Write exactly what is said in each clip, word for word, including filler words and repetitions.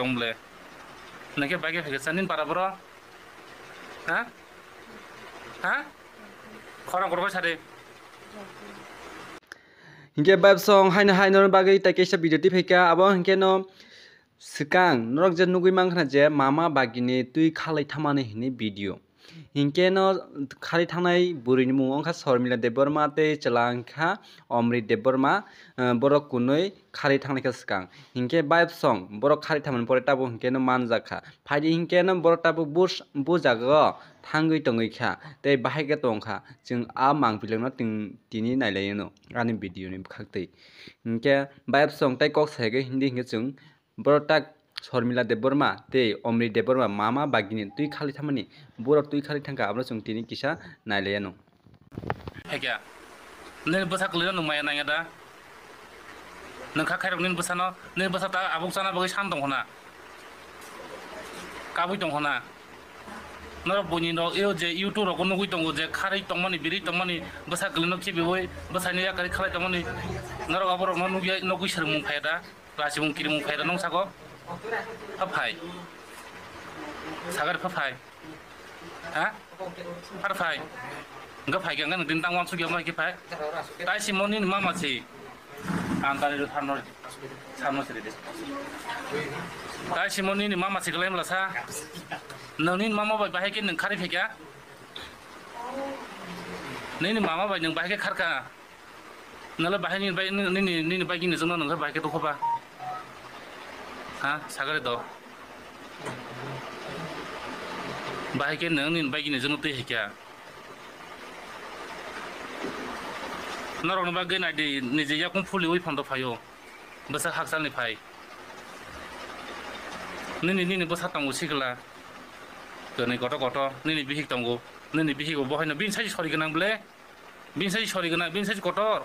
tong ble. Nangke bai khe phaikha sa nini para boro? Ha? Ha? Khorang kotor bai sadi. Hinkhe bai bwsong haino hai norok bagwi tai kaisa video twi phaikha. Abo hinkhe no swkang norok je nugwi mankha je mama bagini twi khalai thamani hini video. Hinkhe no khari thangnai bwrwini mung wngkha Sormila Debbarma tei chwla wngkha Omrit Debbarma, eh, borok kunui khari thangnaikha swkang. Hinkhe bai bwsong borok khari thangmani pore tabuk hinkhe no manjakha. Phaidi hinkhe no borok tabuk bus-, bujagao thangwi tongwi kha tei bahai khe tongkha. Chwng a mangpilokno tin-, tini nailaino ani video ni bwkhaktwi. Hinkhe bai bwsong tei kok sai khe hindi hinkhe chwng Borok tak Sormila Debbarma tei Omrit Debbarma mama bagini twi khali thamani, borok twi khali thangkha, abono chwng tini kisa nailaiano. Haikya, nini bwsa kwlwino nwng maya nangya da? Nwng kha khairok nini bwsano, nini bwsa ta abuk chana bagwi san tong khna, kabui tong khna. Norok buini rok, eo je YouTube rogo nugwi tongo je kharwi tongmani, birwi tongmani, bwsa kwlwino khibiwi, bwsaino yakarwi khalai tongmani, norok aborokno nugwi, nugwi swrwngmung phaiya da? Lachimung kirimung phai da nung sago? Pha phai. Sagar pha phai. Ha? Phar phai. Enggak phai, enggak nung tang wansuk ya mai ki phai. Tai si moni ni mama si. Antari ru tharno. Tharno siri de. Tai si moni ni mama si kelai mala sa. Nung ni mama bai bahai ke nung khari phai kya? Nini mama bai nung bahai ke kharka. Nala bahai nini bai, nini, nini bai gini jongno nung bahai ke tokho ba? Ha, sagare do. Bahai ke nung nini bai gini jongno twi hikya. Norok ni bagwi nai di, niji yakung phuli wi phondo phaio. Bwsa hakchal ni phai. Nini, nini bwsa tongo sikla. Toni koto koto, nini bihik tongo. Nini bihik bo haino bin sai sori gwnang ble. Bini sai sori gwnang, bini sai kotor.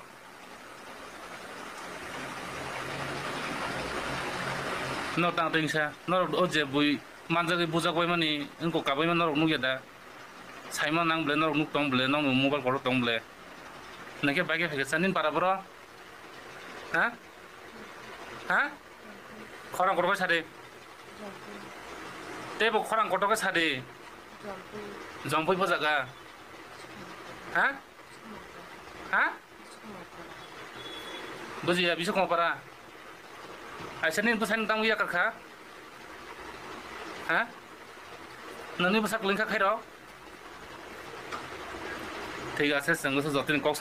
No tang tengsa, norok o je bui manjagwi bujak bai mani, wngkok kabai mani norok nukya da. Saima nang ble, norok nuk tong ble, nokni mobile kotor tong ble. Nangkhe bai khe phaikha sa nini para boro? Ha? Ha? Khorang kotor khe sadi. Tei bo khorang kotor khe sadi. Jongpui bo jaga. Ha? Ha? Bujiya, Biswakuma para. Aisa nini bwsai nung tangwi yakar kha? Ha? Nini bwsa kwlwng kha khairok? Thik ase, chwng joto ni kok